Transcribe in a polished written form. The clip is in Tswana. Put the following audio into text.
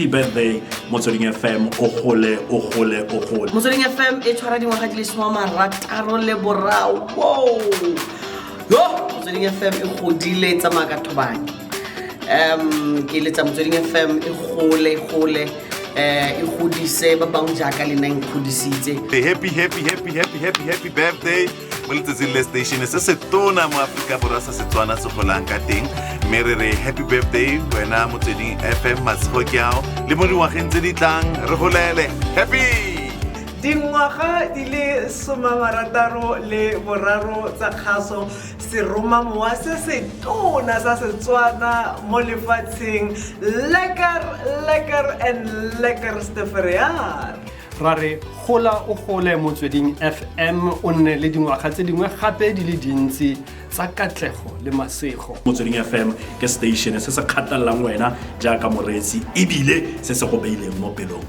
Happy birthday, Motsweding FM, o gole, o gole, o gole. Motsweding FM e tshwara dingwaga di le 63. Wow, yo, Motsweding FM e godile, e tsamaya ka thobane. Ke eletsa Motsweding FM e gole, e gole, e godise ba bangwe jaaka le nna e nkgodisitse. Happy, happy, happy, happy, happy, happy birthday mo letsatsing le station se se tona mo Aforika Borwa sa Setswana se golang ka teng. Mme re re happy birthday wena Motsweding FM, masego ke ao le mo dingwageng tse di tlang, re golele happy. Dingwaga di le 63 tsa kgaso seromamowa se se tona sa Setswana mo lefatsheng. Lekker, lekker and lekker steferear. Ra re gola o gole, Motsweding FM, o nne le dingwaga tse dingwe gape di le dintsi tsa katlego le masego. Motsweding FM ke station se se kgathalelang wena jaaka moreetsi, ebile se se go beileng mo pelong.